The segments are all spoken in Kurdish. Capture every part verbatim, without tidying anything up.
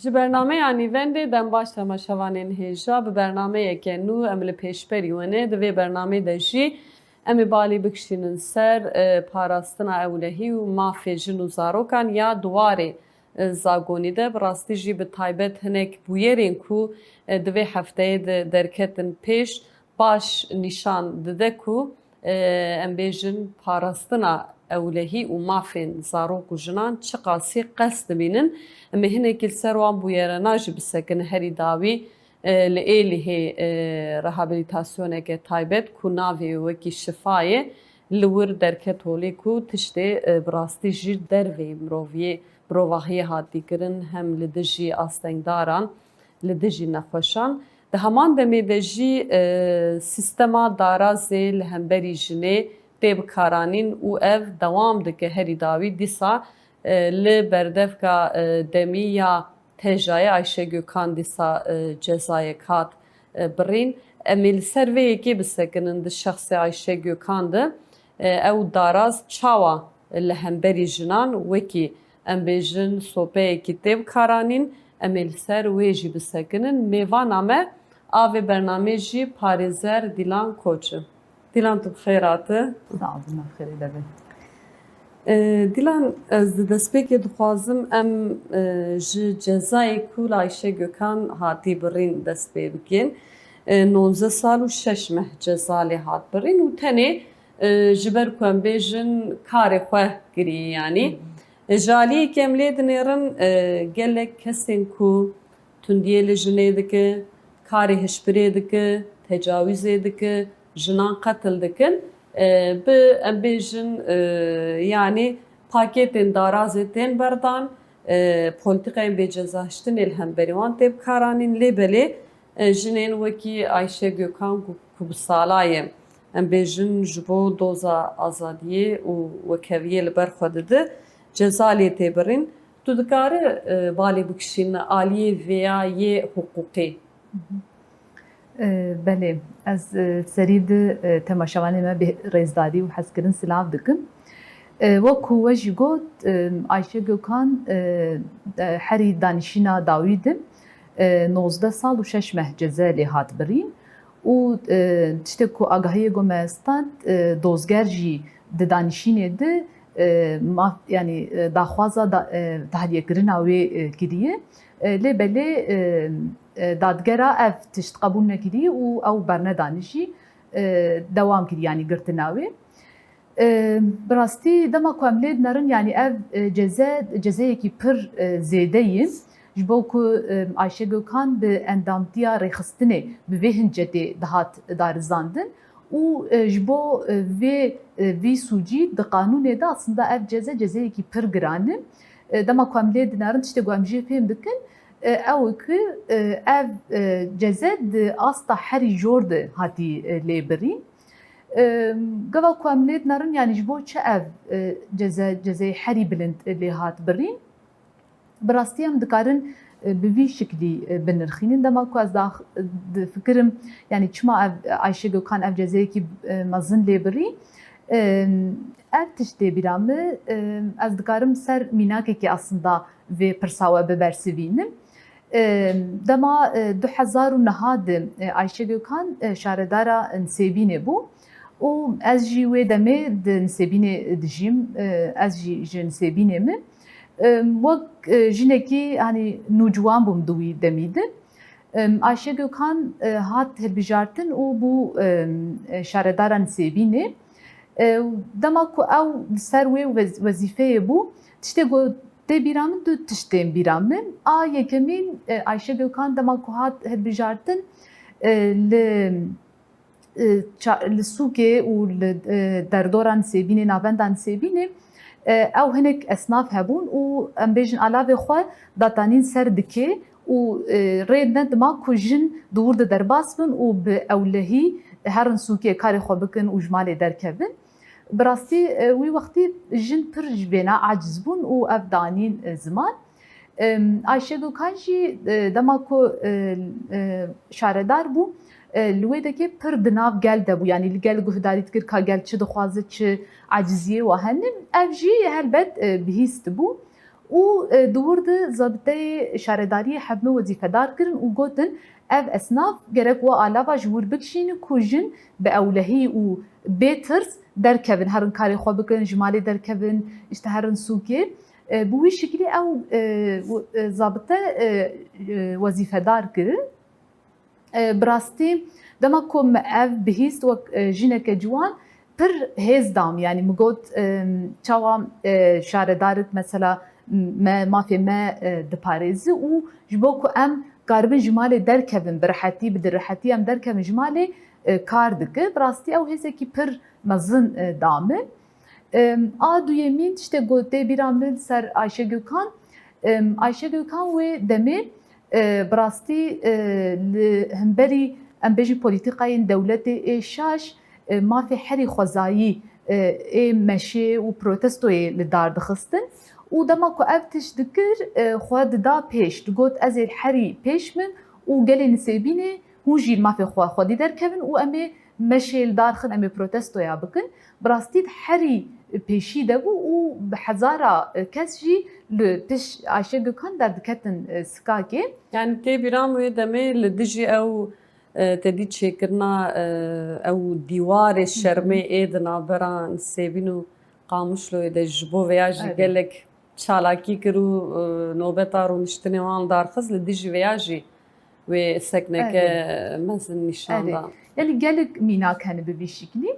Ji bernameya nîvendê dem baş temaşevanên hêja, bi bernameyeke nû em li pêşberî we ne. Di vê bernameyê de jî em ê balî bikişînin ser, e, parastina ewlehî û mafê jin û zarokan ya di warê, e, zagonî de. Bi rastî jî bi taybet hinek bûyerên ku, e, di vê hefteyê de derketin pêş, baş nîşan dide ku, e, em bêjin, parastina ewlehî û mafên zarok û jinan çiqasî qels dibînin. Em ê hinekî li ser wan bûyerena jî bisekinin. Herî dawî, e, li Êlihê, e, rehabilitasyoneke taybet ku navê wekî Şifa ye, li wir derket holê ku tiştê, e, bi rastî jî derveyî miroviyê, mirovahiyê hatî kirin, hem li dijî astengdaran, li dijî nexweşan. Di heman demê de jî, e, sîstema darazê li hemberî jinê tê bikaranîn û ev dewam dike herî dawî dîsa, e, li berdevka, e, demî ya tejayê Ayşe Gökhan dîsa, e, cezayek hat, e, birîn. Em ê li ser vê yekê bisekinin di şexsê Ayşe Gökhan de, e, ew daraz çawa li hemberî jinan wekî, em bêjin, sopeyekî tê bikaranîn, em ê li ser wê jî bisekinin. Mêvana me a vê bernameyê jî parêzer Dîlan Koç e. Dîlan, tu bi xêr hate. Sağ ol, bi xêrê de be. E, Dîlan, ez di destpêkê dixwazim em, e, ji cezayê ku li Ayşe Gökhan hatî birîn dest pê bikin. E, nonzeh sal û şeş meh ceza lê hat birîn û tenê, e, ji ber ku em bêjin karê xwe kiriye yanî. E, ji aliyekî em lê dinêrin, e, gelek kesên ku tundiyê li jinê dike, karê hişbirê dike, tecawîzê dike, jinan qetil dikin. E, bi, em bêjin, e, yanî pakêtên darazê tên berdan, e, polîtîkayên bêcezahiştinê li hemberî wan tê bikaranîn. Lê belê, e, jinên wekî Ayşe Gökhan ku, ku bi sala ye, em bêjin, ji bo doza azadiyê û wekheviyê li ber xwe dide, ceza lê tê birîn. Tu dikarî, e, balê bikişînî aliyê vêya yê hiqûqî? E, belê, ez, e, serî di, e, temaşevanê me bi rêzdarî û hezkirin silav dikim. E, wek ku we jî got, e, Ayşe Gökhan, e, e, herî danişîna dawî de, e, nozdeh sal û şeş meh ceze lê hat birîn û, e, tiştek ku agahiyê ku me stand, e, dozger jî di danişînê de, e, ma-, yanî, e, daxwaza da-, e, tahliyekirina wê, e, kiriye. E, lê belê, e, e, dadgera ev tişt qebûl nekiriye û ew bernedane jî, e, dewam kiriye, yanî girtina wê. E, bi rastî dema ku em lê dinerin, yanî ev, e, ceze, cezeyekî pir, e, zêde ye. Ji bo ku, e, Ayşe Gökhan bi endamtiya rêxistinê bi vê hincetê dihat darizandin û, e, ji bo, e, vê, e, vî sûcî di qanûnê de aslında ev ceze cezeyekî pir giran e. E, dema ku em lê dinerin, tiştê ku em jê fêm dikin, e, ew e ku, e, ev, e, ceze di asta herî jor de hatî, e, lê birîn. E, gava ku em lê dinerin, yanî ji bo çi ev, e, ceze, cezeyê herî bilind, e, lê hat birîn? Bi rastî em dikarin, e, bi vî şiklî, e, binirxînin. Dema ku ez dax-, difikirim, yanî çima ev, e, Ayşe Gökhan ev cezeyekî, e, mezin lê birî? E, ev tişt tê bîra min, e, ez dikarim ser mînakekê aslında vê pirsa we bibersivînim. E, dema, e, du hezar û neh de, e, Ayşe Gökhan, e, şaredara Nisêbînê bû û ez jî wê demê di Nisêbînê dijîm, e, ez jî ji Nisêbînê me. E, wek, e, jinekî, hanî, nûciwan bûm di wî demî de. E, Ayşe Gökhan, e, hat hilbijartin û bû, e, e, şaredara Nisêbînê. E, dema ku ew li ser wê wez-, wezîfeyê bû, tiştê ku tê bîra min, du tiştên bîra min. A yekemîn, e, Ayşe Gökhan dema ku hat hilbijartin, e, li, e, ça-, li sûkê û li, e, derdora Nisêbînê, navenda Nisêbînê, e, ew hinek esnaf hebûn û, em bêjin, alavê xwe datanîn ser dikê û, e, rê nedima ku jin di wir de derbas bin û bi ewlehî herin sûkê karê xwe bikin û ji malê derkevin. Bi rastî, e, wî wextî jin pir ji vêna aciz bûn û ev danîn, e, ziman. Em, Ayşe Gökhan jî, e, dema ku, e, e, şaredar bû, e, li wê dekê pir di nav gel de bû. Yanî li gel guhdarî dikir ka gel çi dixwaze, çi aciziyê wa hene. Ev jî helbet, e, bihîstibû. Û, e, di wir de zabiteyê şaredariyê hebme wezîfedar kirin û gotin, ev esnaf gerek wa alava ji wir bikişînin ku jin bi ewlehî û bê tirs derkevin, herin karê xwe bikin, ji malê derkevin, işte herin sûkê. E, bi wî şiklî ew, e, w-, e, zabite, e, e, wezîfedar kirin. E, bi rastî dema ku min ev bihîst wek, e, jineke ciwan pir hêz da min. Yanî min got, e, çawa, e, şaredarik mesela me, mafê me, e, diparêzi û ji bo ku em karibin ji malê derkevin bi rehetî, bi dirihetî em derkevin ji malê, e, kar dike. Bi rastî ew hêzekî pir mezin, e, da min. Em, a duyemîn tiştê ku tê bîra min ser Ayşe Gökhan. Em, Ayşe Gökhan wê demê, e, bi rastî, e, li hemberî, em bêjin, polîtîkayên dewletê ê şaş, e, mafê herî xwezayî, e, ê meşê û protestoyê li dar dixistin. Û dema ku ev tişt dikir, e, xwe dida pêş, digot, ez ê herî pêş min û gelê Nisêbînê hûn jî li mafê xwe xwedî derkevin û em ê meşê li dar xin, em ê protestoya bikin. Bi rastî di herî pêşî de bû û bi hezara kes jî li pişt Ayşe Gökhan derdiketin, e, sikakê. Yani tê bîra min wê demê li dijî ew, e, tedî çêkirina, e, ew dîwarê şermê ê di navbera Nisêbîn û Qamişloyê de ji bo vêya jî Evet. gelek çalakî kir û, e, nobeta rûniştinê wan darxist, li dijî vêya jî wê sekneke Erê. mezin nîşan Erê. da. Yani gelek mînak hene bi vî şiklî.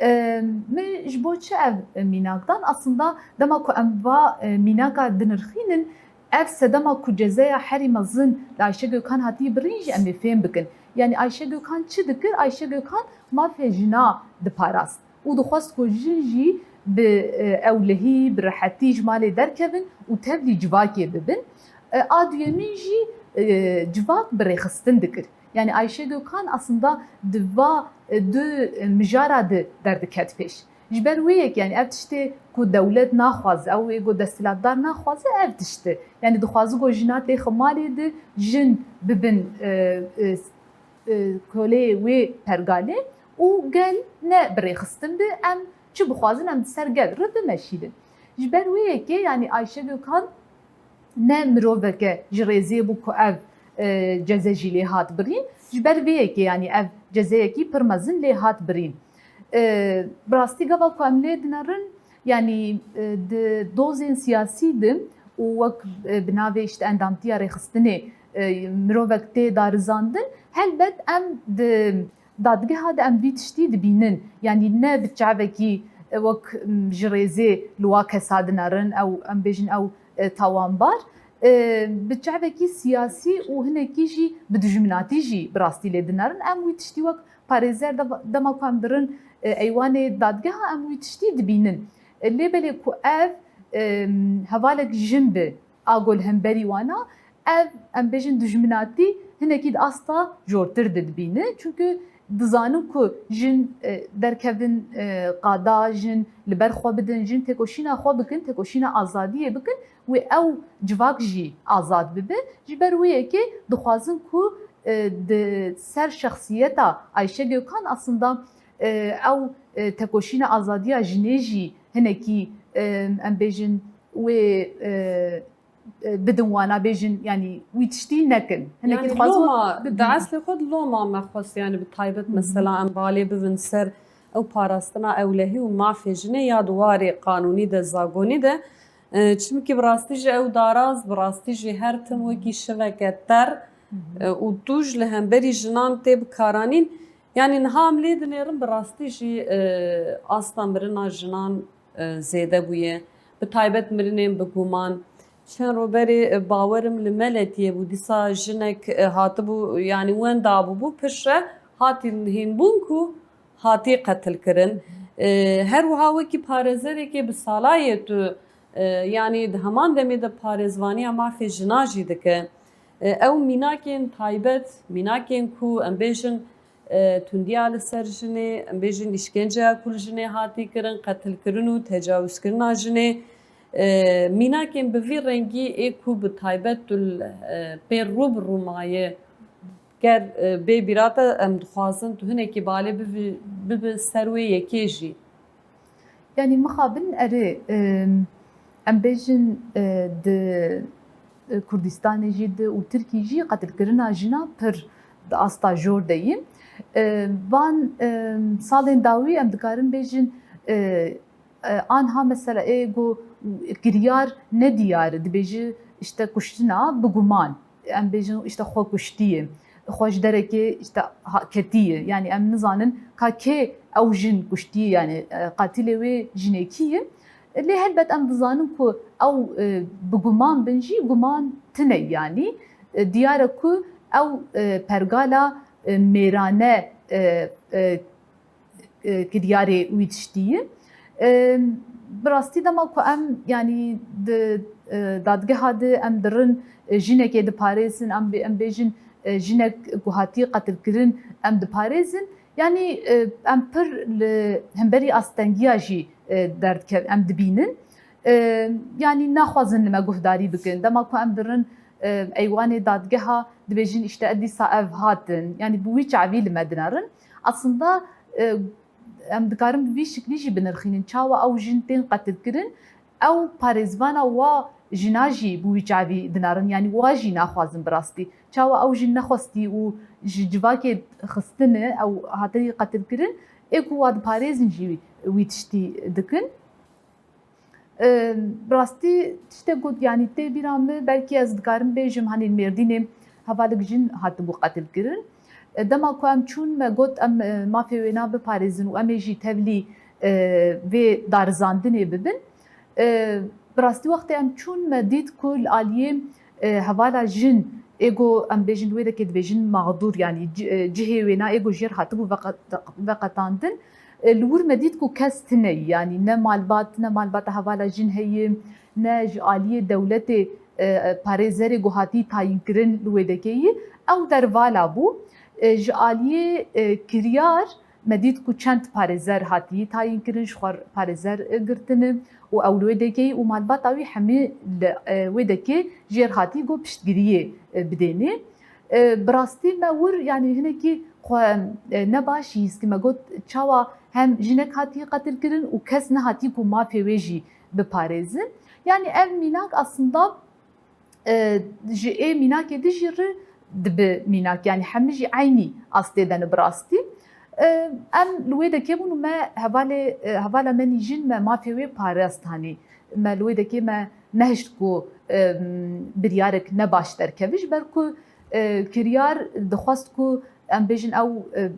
E, min ji bo çi ev mînak dan? Aslında dema ku em va, e, mînaka dinirxînin, ev sedema ku cezeya herî mezin li Ayşe Gökhan hatiye birîn jî em ê fêm bikin. Yani Ayşe Gökhan çi dikir? Ayşe Gökhan mafê jina diparast. û dixwest ku jin jî bi, e, ewlehî, bi rehetî ji malê derkevin û tevlî civakê bibin. E, a duyemîn jî, e, civak bi rêxistin dikir. Yani Ayşe Gökhan aslında di va, e, du, e, mijara de derdiket pêş. Ji ber wê yek, yani ev tiştê ku dewlet naxwaze, ew ê ku desthilatdar naxwaze, ev tişt e. Yani dixwaze ku jina têxe malê de jin bibin, e, e, e, koleyê wê pergalê û gel ne bi rêxistin be, em çi bixwazin em di ser gel re bimeşîlin. Ji ber wê yekê, yanî Ayşe Gökhan ne miroveke ji rêzê bû ku ev, e, ceze jî lê hat birîn. Ji ber vê yekê, yanî ev cezeyekî pir mezin lê hat birîn. E, bi rastî gava ku em lê dinerin, yanî, e, di dozên siyasî de û wek, e, bi navê işte endamtiya rêxistinê, e, mirovek tê darizandin, helbet em di dadgeha de em vî tiştî dibînin. Yanî ne bi çavekî, e, wek, m, ji rêzê li wa kesa dinerin, ew, em bêjin ew, e, tawanbar, e, bi çavekî siyasî û hinekî jî bi dijminatî jî bi rastî lê dinerin. Em wî tiştî wek parêzer de, dema ku em dirin, e, eywanê dadgeha, em wî tiştî dibînin. E, lê belê ku ev, e, hevalek jin bi, a ku li hemberî wana, ev, em bêjin, dijminatî hinekî di asta jortir de dibîne. Çunku dizanin ku jin, e, derkevin, e, qada, jin li ber xwe bidin, jin têkoşîna xwe bikin, têkoşîna azadiyê bikin, wê ew civak jî azad bibe. Ji ber wê yekê dixwazin ku, e, di ser şexsiyeta Ayşe Gökhan aslında, e, ew, e, têkoşîna azadiya jinê jî hinekî, e, em bêjin wê, e, e, bidin wana, bêjin, yanî wî tiştî nekin. Hinekî Yanî dixwazin loma, bi- di eslê xwe de loma me xwest, yanî bi taybet Hı hı. mesela em balê bibin ser ew parastina ewlehî û mafê jinê ya di warê qanûnî de, zagonî de. E, çimkî bi rastî jî ew daraz, bi rastî jî her tim wekî şiveke ter, Hı hı. e, û tûj li hemberî jinan tê bikaranîn. Yanî niha em lê dinêrin bi rastî jî, e, asta mirina jinan, e, zêde bûye. Bi taybet mirinên bi guman. Çend ro berê, e, bawerim li Meletiyê bû. Dîsa jinek, e, hatibû, yanî wenda bûbû, piştre hatî hînbûn ku hatî qetilkirin. E, her wiha wekî parêzerekê bi salayê tu, e, yanî di heman demê de parêzvaniya mafê jina jî dike. E, ew mînakên taybet, mînakên ku em bêjin, e, tundiya li ser jinê, em bêjin îşkenceya ku li jinê hatî kirin, qetilkirin û tecawizkirina jinê, e, mînakên bi vî rengî ê ku bi taybet tu li, e, pê rû bi rû maye, ger, e, bê bîra te, em dixwazin tu hinekî balê bivî-, bibi ser wê yekê jî. Yanî mixabin erê, em, Em bêjin, e, di, e, Kurdistanê jî di û Tirkî jî qetilkirina jina pir di asta jor de ye. E, van, e, salên dawî em dikarin bêjin, e, e, anha mesela ê ku kiryar ne diyar e, dibêji işte kuştina bi guman. Em bêjin işte xwe kuştiye. Xwe ji derekê işte ha-, ketiye. Yani em nizanin ka kê ew jin kuştiye, yani, e, qatilê wê jinekî ye. Lê helbet em dizanin ku ew, e, bi guman bin jî guman tine, yani, e, diyar e ku ew, e, pergala, e, mêrane, e, e, e, kiryarê wî tiştî ye. E, bi rastî dema ku em, yani, di, e, dadgeha de em dirin, e, jinekê diparêzin, em bê-, em bêjin, e, jinek ku hatî qetilkirin em diparêzin. Yani, e, em pir li hemberî astengiya jî, e, derdike-, em dibînin. E, yani naxwazin li me guhdarî bikin. Dema ku em dirin, e, eywanê dadgeha dibêjin, işte, e, dîsa ev hatin. Yani bi wî çavî li me dinerin. Aslında, e, em dikarin bi vî şiklî jî binirxînin. Çawa ew jin tên qetilkirin, ew parêzvana wa jina jî bi wî çavî dinerin. Yani wa jî naxwazin bi rastî. Çawa ew jin nexwestî û ji civakê xistine, ew hatî qetilkirin, ê ku wa diparêzin jî wî tiştî dikin. E, bi rastî tiştek got, yani tê bîra min, belkî ez dikarim bêjim, hani Mêrdînê hevalek jin hatibû qetilkirin. E, dema ku em çûn, me got em, e, mafê wêna biparêzin û em ê jî tevlî, e, vê darizandinê bibin. E, bi rastî wextê em çûn, me dît ku li aliyê, e, hevala jin, ê ku em bêjin, wê dekê dibêjin mexdûr, yani ci-, e, cihê wêna ê ku jêr hatibû veqet-, veqetandin, e, li wir me dît ku kes tine ye, yani ne malbat, ne malbata hevala jin heye, ne ji aliyê dewletê, e, parêzerê ku hatî tayînkirin li wê dekê ye. Ew dervala bû. E, ji aliyê, e, kiryar, me dît ku çend parêzer hatî tayînkirin, ji xwe parêzer, e, girtine û ew li wê dekê ye û malbata wî hemî li, e, wê dekê jêr hatî ku piştgiriyê, e, bidêne. E, bi rastî me wir, yani hinekî xwe, e, ne baş jî hîs kir. Me got, çawa hem jinek hatî qetilkirin û kes nehatî ku mafê wê jî biparêzin. Yani ev mînak aslında, e, ji ê mînakê din jî re dibe mînak. Yani hemî jî eynî astê de ne bi rastî. E, em li wê dekê bûn û me hevalê, e, hevala me nî jin me mafê wê parest hanî. Me li wê dekê me nehişt ku, e, biryarek ne baş derkeve, ji ber ku, e, kiryar dixwest ku em bêjin ew, e,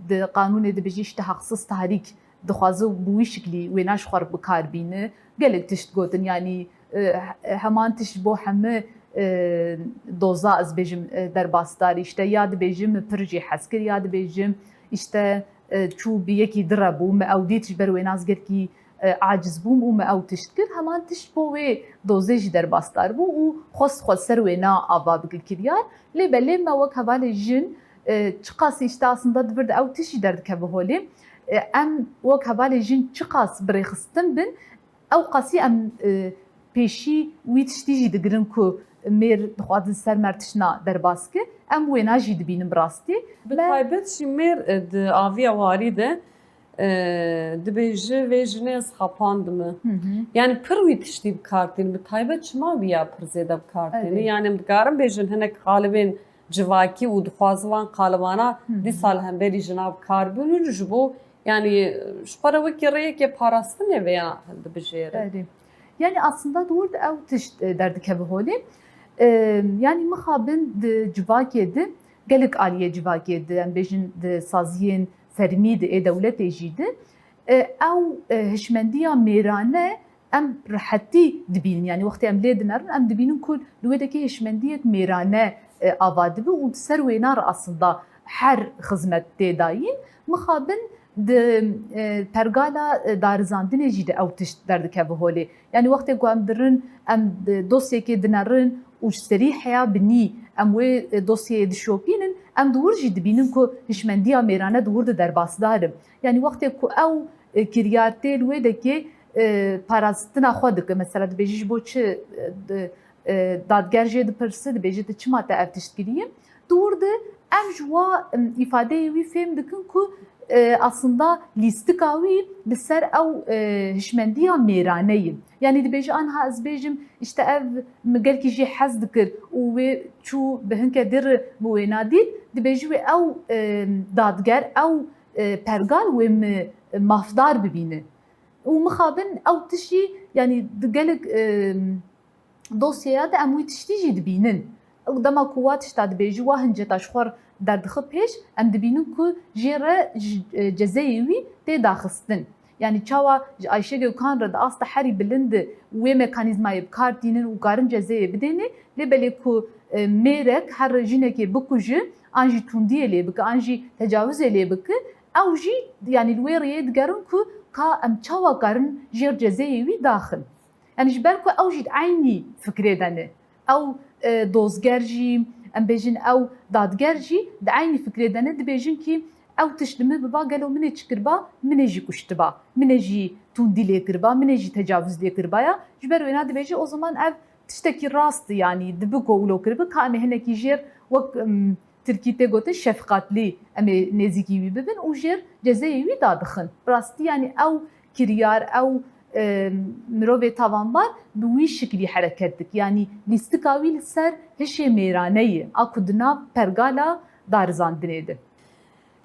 di qanûnê dibêjî işte haksız tahrik dixwaze û bi wî şiklî wêna ji xwe re bi kar bîne. Gelek tişt gotin, yanî, e, heman tişt bo hemî, e, doza ez bêjim, e, derbasdar, işte ya dibêjim pir jê hez kir, ya dibêjim işte, e, çû bi yekî dire bû, me ew dît ji ber wêna ez gelkî, e, aciz bûm û me ew tişt kir. Heman tişt bo wê dozê jî derbasdar bû û xwest xwe ser wêna ava bike kiryar. Lê belê me wek hevalê jin, e, çiqas işte aslında di vir de ew tişt jî derdikeve holê. E, em wek hevalê jin çiqas bi rêxistin bin, ew qasî em, e, pêşî wî tiştî jî digirin ku mêr dixwazin ser me tiştna derbas ke, em wêna jî dibînin bi rastî. Bi Me- taybet jî mêr, e, di aviya warî de, e, dibêje, vê jinê ez xapandime. Hı hı. Yani pir wî tiştî bi kar tînin. Bi taybet çima wî ya pir zêde bi kar tînin? Evet. Yani em dikarin bêjin hinek xalibên civakî û dixwazin van qalibana Hı hı. dîsa li hemberî jina bi kar bînin û ji bo, yani, ji xwe re wekî rêyekê parastinê vêya hildibijêrin. Erê. Yani aslında di wir de ew tişt, e, derdikeve holê. E, yani mixabin di civakê de, gelek aliyê civakê de, em bêjin di saziyên fermî de, ê dewletê jî de, e, ew, e, hişmendiya mêrane em rehetî dibînin. Yani wextê em lê dinerin, em dibînin ku li wê dekê hişmendiyek mêrane, e, ava dibe û di ser wêna re aslında her xizmet tê dayîn. Mixabin di, e, pergala, e, darizandinê jî de ew tişt derdikeve holê. Yani wextê ku em dirin, em, e, dosyekê dinerin û ji serî heya binî em wê, e, dosyeyê dişopînin, em di wir jî dibînin ku hişmendiya mêrane di wir de derbasdar e. Yani wextê ku ew, e, kiryar tê li wê dekê, e, parastina xwe dike. Mesela dibêjî ji bo çi, e, di, e, dadger jê dipirse, dibêje tu çima te ev tişt kiriye? Di wir de em ji wa, em, îfadeyê wî fêm dikin ku e, aslında lîstika wî li ser ew, e, hişmendiya mêrane ye. Yanî dibêje, anha ez bêjim, işte ev min gelkî jê hez dikir û wê çû bi hinke dî re min wêna dît, dibêje wê ew, e, dadger, ew, e, pergal wê min mafdar bibîne. Û mixabin ew tiştî, yanî di gelek, e, dosyeya de em wî tiştî jî dibînin. Ew dema ku wa tişta dibêjî, wa hinceta ji xwe derdixe pêş, em dibînin ku jê re ji, e, cezeyê wî tê daxistin. Yanî çawa ji Ayşe Gökhan re di asta herî bilind de wê mekanîzmayê bi kar tînin û karin cezeyê bidêne, lê belê ku, e, mêrek her jinekê bikuje, an jî tundiyê lê bike, an jî tecawizê lê bike, ew jî, yanî li wê rêyê digerin ku ka em çawa karin jêr cezeyê wî daxin. Yanî ji ber ku ew jî di eynî fikrê de ne. Ew, e, dozger jî, em bêjin ew dadger jî di eynî fikrê de ne, dibêjin kî ew tişt li min biba, gelo min ê çi kiriba, min ê jî kuştiba, min ê jî tundî lê kiriba, min ê jî tecawiz lê kiribaya. Ji ber wêna dibêje, o zaman ev tiştekî rast, yanî dibi ku wilo kiribi, ka em ê hinekî jêr wek, em, Tirkî tê gotin şefqatlî, em ê nêzîkî wî bibin û jêr cezeyê wî dadixin. Bi rastî, yanî ew kiryar, ew, e, mirovê tawanbar bi wî şiklî hereket dik. Yanî lîstika wî li ser hişê mêrane ye, a ku di nav pergala darizandinê de.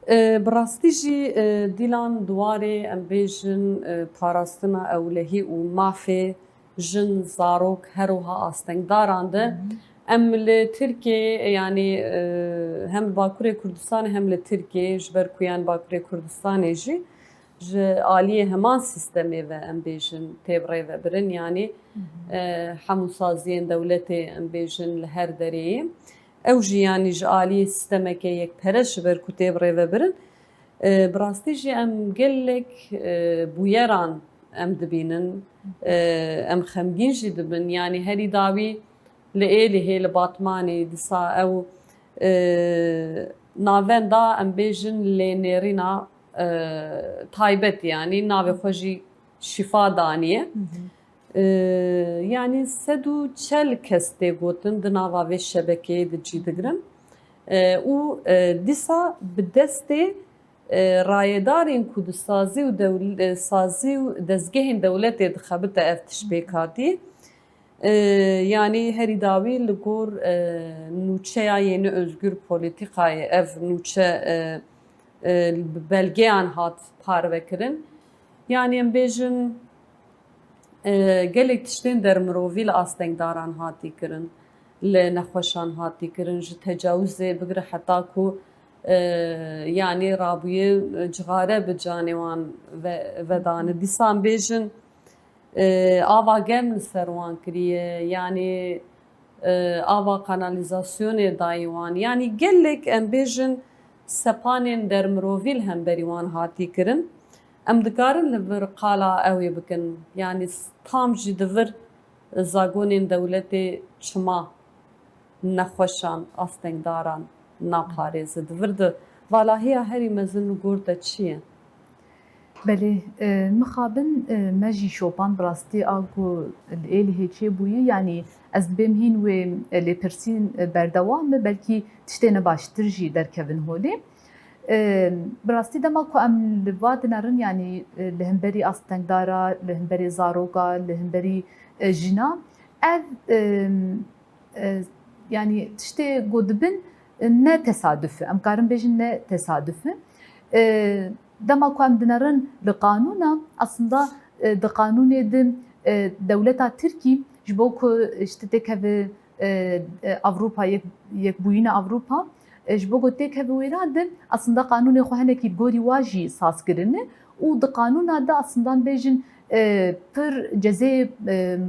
E, bi rastî jî, e, Dîlan di warê, em bêjin, e, parastina ewlehî û mafê jin, zarok, her wiha astengdaran de. Hı hı. Em li Tirkiyeyê, yanî, e, hem li Bakurê Kurdistanê hem li Tirkiyeyê, ji ber ku yan Bakurê Kurdistanê jî ji aliyê heman sîstemê ve, em bêjin, tê birêvebirin, yanî, Hı hı. e, hemû saziyên dewletê, em bêjin, li her derê ye. Ew jî, yanî, ji aliyê sîstemeke yekpere, ji ber ku tê birêvebirin. E, bi rastî jî em gelek, e, bûyeran em dibînin. E, em xemgîn jî dibin. Yanî herî dawî li Êlihê, li Batmanê, dîsa ew, e, navenda, em bêjin, lênêrîna, e, taybet, yanî navê xwe jî şîfa daniye. Hı hı. E, yanî sed û çel kes tê gotin di nava vê şebekeyê de cî digirin. E, û, e, dîsa bi destê, e, rayedarên ku di sazî û dewl-, e, sazî û dezgehên dewletê dixebite ev tişt pêk hatî. E, yanî herî dawî li gor, e, nûçeya Yeni Özgür Politikayê, ev nûçe, e, e, bi belgeyan hat parvekirin. Yanî em bêjin, e, gelek tiştên dermirovî li astengdaran hatî kirin, li nexweşan hatî kirin, ji tecawizê bigire heta ku, e, yanî rabûyê, e, cixare bi canê wan ve-, vedane. Dîsa em bêjin, e, ava germ li ser wan kiriye, yanî, e, ava kanalîzasyonê dayî wan. Yanî gelek, em bêjin, sepanên dermirovî li hemberî wan hatî kirin. Em dikarin li vir qala ew ê bikin. Yanî s-, tam jî di vir zagonên dewletê çima nexweşan, astengdaran naparêze? Di vir de valahiya herî mezin li gor te çi ye? Belê, e, mixabin, e, me jî şopan bi rastî a ku li Êlihê çêbûyî, yanî ez dibêm hîn wê, e, lêpirsîn, e, berdewam be, belkî tiştê ne baştir jî derkevin holê. E, bi rastî dema ku em li va dinerin, yanî, e, li hemberî astengdara, li hemberî zaroka, li hemberî, e, jina, ev, e, e, yanî tiştê ku dibin, e, ne tesaduf e. Em karin bêjin ne tesaduf e. E, dema ku em dinerin li qanûna, aslında, e, di qanûnê de, e, dewleta Tirkî ji bo ku, işte, têkeve, e, e, Avrupa, yek-, yekbûyîna Avrupa, e, ji bo ku têkeve wêra de, aslında qanûnê xwe hinekî bi gorî wa jî saz kirine û di qanûna de aslında em bêjin, e, pir cezê, e,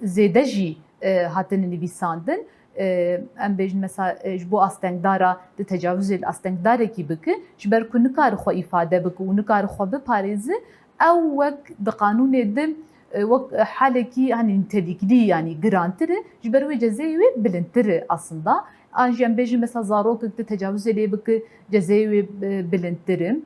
zêde jî, e, hatine nivîsandin. E, em bêjin mesela, e, ji bo astengdara di tecawizê li astengdarekî bike, ji ber ku nikare xwe îfade bike û nikare xwe biparêze, ew wek di qanûnê de, e, wek halekî, hani, niteliklî, yanî girantir e, ji ber wê cezeyê wê bilindtir e aslında. An jî em bêjin mesela zarokek di tecawizê lê bike, cezeyê wê, e, bilindtir e.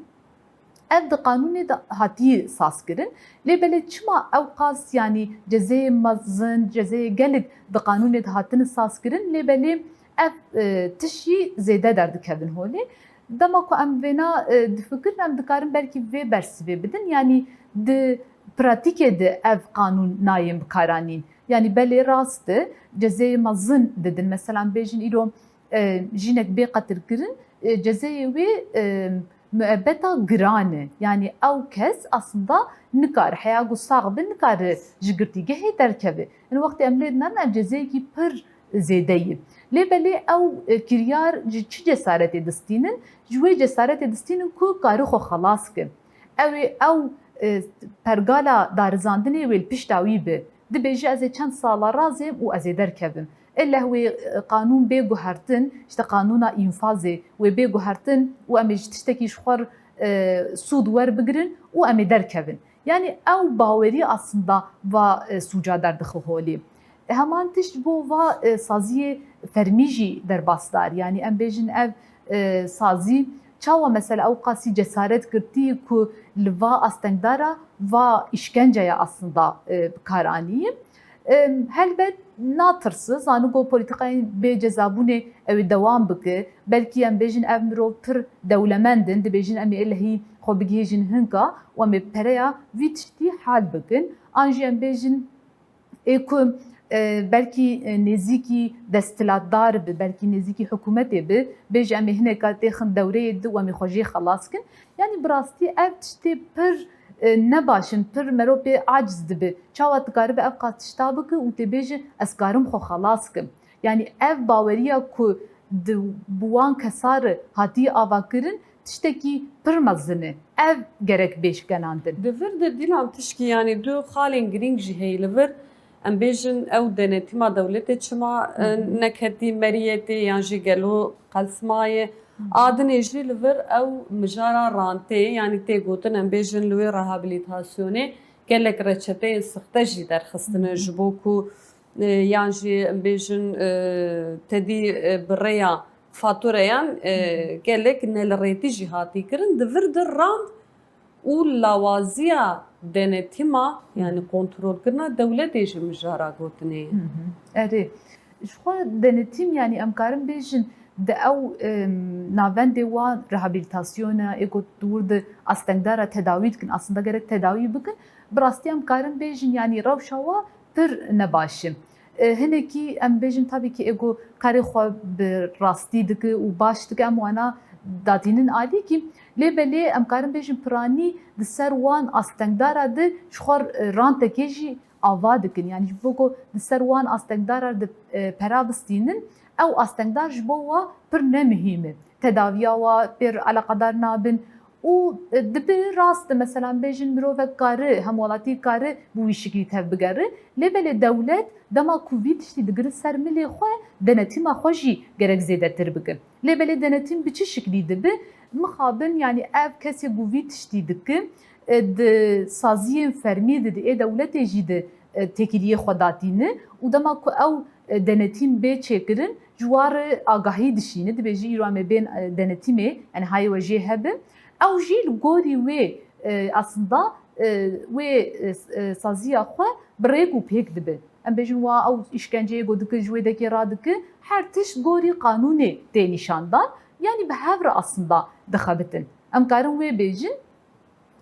Ev di qanûnê de hatiye sazkirin. Lê belê çima ew qas, yanî cezeyê mezin, cezeyê gelek di qanûnê de hatine sazkirin, lê belê ev, e, tişt jî zêde derdikevin holê. Dema ku em vêna, e, difikirin, em dikarin belkî vê bersivê bidin, yanî di pratîkê de ev qanûn nayên bikaranîn. Yanî belê rast e, cezeyê mezin didin. Mesela bêjin îro, e, jinek bê qetilkirin, e, cezeyê wê, e, muebeta giran e. Yanî ew kes aslında nikare, heya ku sax be, nikare ji girtîgehê derkeve. Hin wextê em lê dinarin, ev cezeyekî pir zêde ye. Lê belê ew, e, kiryar ji çi cesaretê distînin? Ji wê cesaretê distînin ku kare xwe xelas ke. Ew ê ew, e, pergala darizandinê wê li pişta wî be. Dibêje, ez ê çend sala razêm û ez ê derkevim. Illeh wê, e, qanûn bê guhertin, işte qanûna înfazê wê bê guhertin û em ê ji tiştekî ji xwe, e, sûd werbigirin û em ê derkevin. Yanî ew bawerî aslında va, e, sûca derdixe holê. Heman tişt ji bo va, e, saziyê fermî jî derbasdar. Yanî em bêjin ev, e, sazî çawa mesela ew qasî cesaret girtî ku li va astengdara va îşkenceya aslında, e, bi kar anî. E, helbet natirsi, zani ku polîtîkayên bê cezabûnê ew ê dewam bike. Belkî em bêjin ev mirov pir dewlemend in, dibêjin em ê ilehî xwe bigihêjin hinka û em ê pereya vî tiştî hal bikin. An jî em bêjin ê ku, e, belkî, e, nêzîkî desthilatdar bi, belkî nêzîkî hikûmetê bi, bêje em ê hineka têxin dewreyê di û em ê xwe jê xelas kin. Yanî bi rastî ev tiştê pir, e, nebaş in, pir merov pê aciz dibi. Çawa dikaribe ev qas tişta bike û tê bêje ez karim xwe xelas kim? Yanî ev baweriya ku di, bi wan kesa re hatiye avakirin, tiştekî pir mezin e. Ev gerek bê şikenandin. Di vir de Dîlan tişkî, yanî du xalên girîng jî heye li vir. Em bêjin ew denetîma dewletê çima, e, Hı hı. neketî meriyetê yan jî gelo qelsmaye. Hı hı. A dinê jî li vir ew mijara rantê, yanî tê gotin em bêjin li wê rehabilitasyonê gelek reçeteyên sixte jî derxistine Hı hı. ji bo ku, e, yan jî em bêjin, e, tedî, e, bi rêya fatureyan, e, Hı hı. gelek nelirêtî jî hatî kirin. Di vir de rand û lawaziya denetîma, Hı hı. yanî kontrolkirina dewletê jî mijara gotinê ye. Hı hı. Erê. Ji xwe denetîm, yanî em karin bêjin di ew, em, navendê wan rehabilitasyona, ê ku di wir de astengdara tedawî dikin, aslında gerek tedawî bikin, bi rastî em karin bêjin, yanî rewşa wa pir nebaş e. E, hinekî em bêjin, tabii ki ê ku karê xwe bi rastî dike û baş dike, em wana datînin alîkî. Lê belê em karin bêjin piranî di ser wan astengdara de ji xwe, e, rantekê jî ava dikin. Yanî ji bo ku di ser wan astengdara de, e, pera bistînin, ew astengdar ji bo wa pir ne muhîm e. Tedaviya wa pê re eleqedar nabin. Û, e, dibe rast e, mesela bêjin mirovek kare, hemwelatî kare bi wî şiklî tev bigere. Lê belê dewlet dema ku vî tiştî digire ser milê xwe, denetîma xwe jî gerek zêdetir bike. Lê belê denetîm bi çi şiklî dibe? Mixabin, yanî ev kesê ku vî tiştî dike, e, di saziyên fermî de, di ê dewletê jî de, e, têkiliyê xwe datîne û dema ku ew, e, denetîm bê çêkirin, ji wa re agahî dişîne, dibêje îro em ê bên, e, denetîmê, yanî hayê we jê hebe. Ew jî li gorî wê, e, aslında, e, wê, e, s-, e, saziya xwe bi rêk û pêk dibe. Em bêjin wa ew îşkenceyê ku dike, ji wê dekê radike, her tişt gorî qanûnê tê nîşandan, yanî bi hev re aslında dixebitin. Em karin wê bêjin,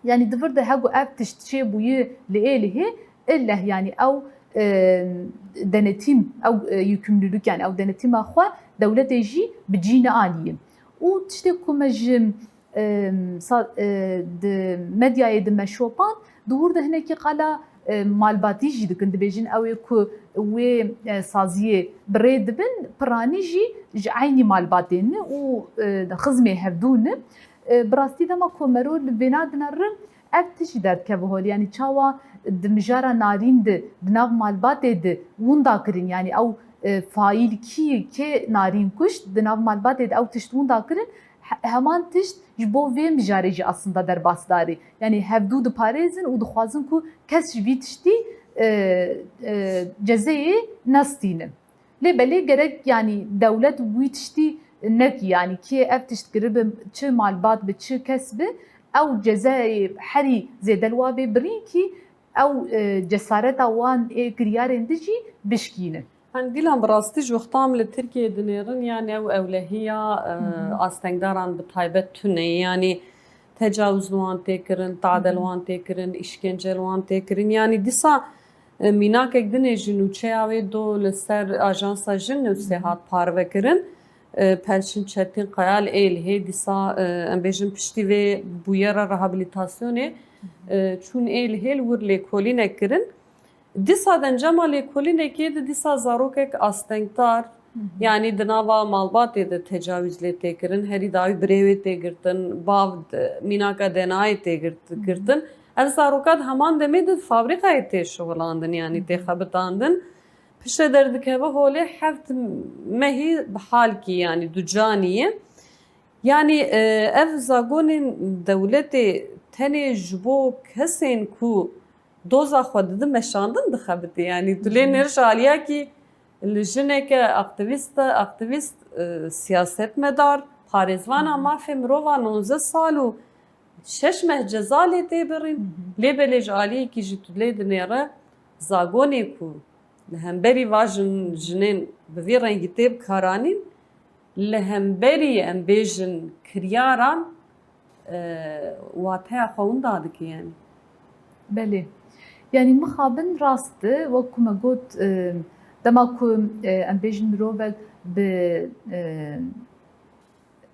yanî di vir de hegu ev tişt çêbûye li êlihê, illeh yanî ew, e, denetîm, ew, e, yükümlülük, yanî ew denetîma xwe dewletê jî bi cî neaniye. Û tiştê ku me ji, e, sa-, e, di medyayê di me şopan, di wir de hinekî qala, e, malbatî jî dikin, dibêjin ew ê ku wê, e, saziyê bi rê dibin, piranî jî ji eynî malbatê ne û, e, xizmê hevdû ne. E, bi rastî dema ku mero li vêna dinere, ev tişt jî derdikeve holê. Yanî çawa di mijara Narîn de, di nav malbatê de winda kirin, yanî ew, e, faîl kî, kê Narîn kuşt, di nav malbatê de ew tişt winda kirin, he-, heman tişt ji bo vê mijarê jî aslında derbasdar e. Yanî hevdû diparêzin û dixwazin ku kes ji vî tiştî, e, e, cezeyê nestîne. Lê belê gerek, yanî dewlet wî tiştî nekî, yanî kê ev tişt kiribe, çi malbat bi, çi kes bi, ew cezayê herî zêde li wa bê birîn kî ew, e, cesareta wan ê kiryarên di jî bişkîne. Hani Dîlan, bi rastî ji wexta em li Tirkiyeyê dinêrin, yani ew ewlehiya, e, astengdaran bi taybet tune ye. Yani tecawuz li wan tê kirin, tade li wan tê kirin, îşkence li wan tê kirin. Yani dîsa, e, mînakek dinê ji nûçeya wê do li ser Ajansa Jin Newsê hat parvekirin. E, Pelçin Çetin Kaya li Êlihê dîsa, e, em bêjin piştî vê bûyera rehabilitasyonê, e, çûn Êlihê li wir lêkolînek kirin. Dîsa di encama lêkolînekê de dîsa zarokek astengdar, yanî di nava malbatê de tecawîz lê tê kirin, herî dawî birê wê tê girtin, bav de, mînaka D N A'yê tê girt-, girtin. Ev zaroka di heman demê de di fabrîkayê tê şixulandin, yanî tê xebitandin. Piştre derdikeve holê heft mehî bi halkî, yanî ducanî ye. Yanî, e, ev zagonên dewletê tenê ji bo kesên ku doza xwe didin meşandin dixebitî. Yanî tu lê nêr ji aliyekî li jineke aktîvîst, aktîvîst, e, siyasetmedar, parêzvana mafê mirova nonzeh sal û şeş meh ceza lê tê birîn. Lê belê ji aliyekî jî tu lê dinêre zagonê ku li hemberî va jin, jinên bi vî rengî tê bikaranîn, li hemberî, em bêjin, kiryaran, e, wateya xwe winda dike, yanî. Belê. Yanî mixabin rast e, wek ku me got, e, dema ku, e, em bêjin mirovek bi, e,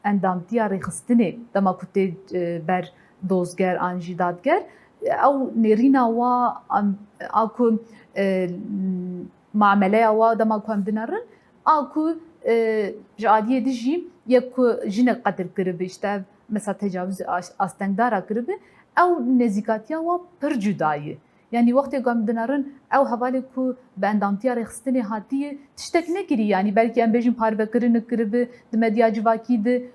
endamtiya rêxistinê, dema ku tê, e, ber dozger an jî dadger, ew nêrîna wa, an, a ku, e, muameleya wa dema ku em dinerin, a ku, e, ji aliyê din jî yek ku jinek qetil kiribe, işte ev mesela tecavuz as-, astengdara kiribe, ew nêzîkatiya wa pir cuda ye. Yanî wextê ku em dinerin, ew hevalê ku bi endamtiya rêxistinê hatiye, tiştek nekiriye. Yanî belkî em bêjin parvekirinek kiribe, di medya civakî de,